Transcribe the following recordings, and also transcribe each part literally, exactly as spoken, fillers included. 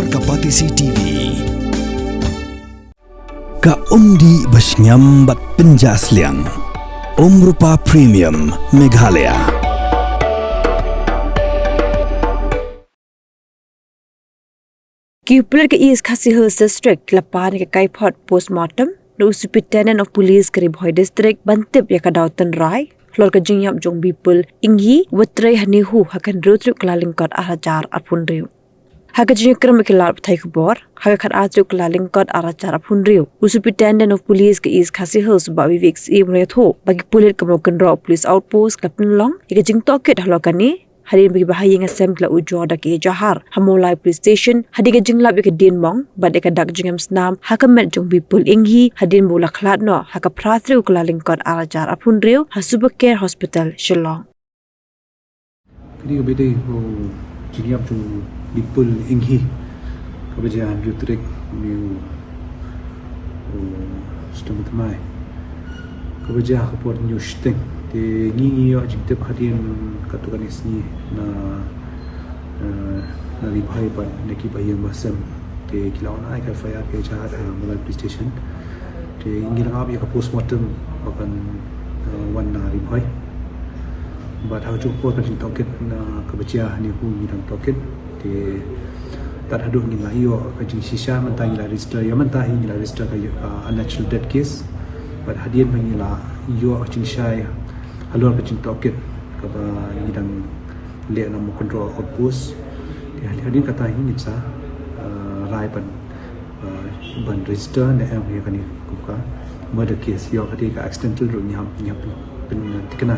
Ka Batesi T V. Ka umdih ba shngiam bad pynjah sliang. Umrupa Premium Meghalaya. Ki pulit ka East Khasi Hills District la pan ïa ka kaiphod postmortem na u Superintendent of Police ka Ri Bhoi District ban tip ïa ka daw tynrai halor ka jingïap jong u Bipul Enghi, uba trei ha NEHU ha ka hynriew tarik u Kyllalyngkot arhajar arphew hynriew. Ha ka jingïakren bad ki lad pathai khubor ha ka khatar tarik u Kyllalyngkot arhajar arphew hynriew, u Superintendent of Police ka East Khasi Hills, u Bah Vivek Syiem, u la ïathuh ba ki pulit ka Mawkynroh Police Outpost ka la pynlong ïa ka jingtohkit halor kane, hadien ba ki bahaïing hasem ki la ujor da ka ïaid jahar ha Mawlai Police Station hadien ka jinglap ïa ka dienmong bad ïa ka dak jingem snam ha ka met jong u Bipul Enghi, hadien ba u la khlad noh ha ka phra tarik u Kyllalyngkot arhajar arphew hynriew ha Super Care Hospital, Shillong. Kane ka ba dei u jingïap jong u Bipul Enghi, kaba jia hynriew tarik une u, u snem ba thymmai, kaba jia ha ka por hynñiew shiteng. Te ngi ngi ïoh jingtip hadien katto katne sngi na, eh, na Ri Bhoi bad na ki bahaïing bahasem. Te ki la wan ai ka F I R ka ïaid jahar ha Mawlai Police Station. Te ngi la ap ïa ka postmortem ba kan, eh, wan na Ri Bhoi. Bad ha kajuh ka por ka jingtohkit na kaba jia ha NEHU ngi dang tohkit. Te tad haduh ngi la ïoh ka jingshisha, mynta ngi la register, ïa mynta hi ngi la register ka, ka unnatural death case. Bad hadien ba ngi la ïoh ka jingshai halor ka jingtohkit kaba ngi dang leh na Mawkynroh Outpost. Te hadien kata hi ngin sa, eh, rai ban, eh, ban register ne em ïa kane ka murder case, ïoh ka dei ka accidental ruh ngi hap, ngi hap pyn, pynthikna.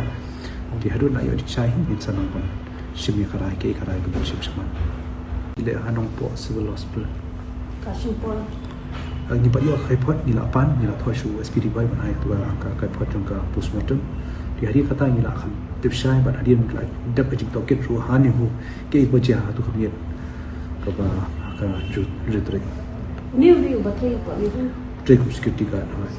Te haduh la ïoh jingshai hi ngin sa nang ban shim ïa ka rai, kaei ka rai ba ngin shim shakhmat. Ngi leh ha Nongpoh Civil Hospital. Ka shim por. Eh, ngi pat ïoh ka kaiphod, ngi la pan, ngi la thoh sha u S P Ri Bhoi ban ai ïa ka kaiphod jong ka postmortem. Te hadien kata ngi la kham tip shai bad hadien ngi la dep ka jingtohkit ruh ha NEHU kaei ba jia ha kato ka miet kaba ha ka hynriew tarik. Une u dei uba trei hapoh NEHU? Trei kum security guard, hooid.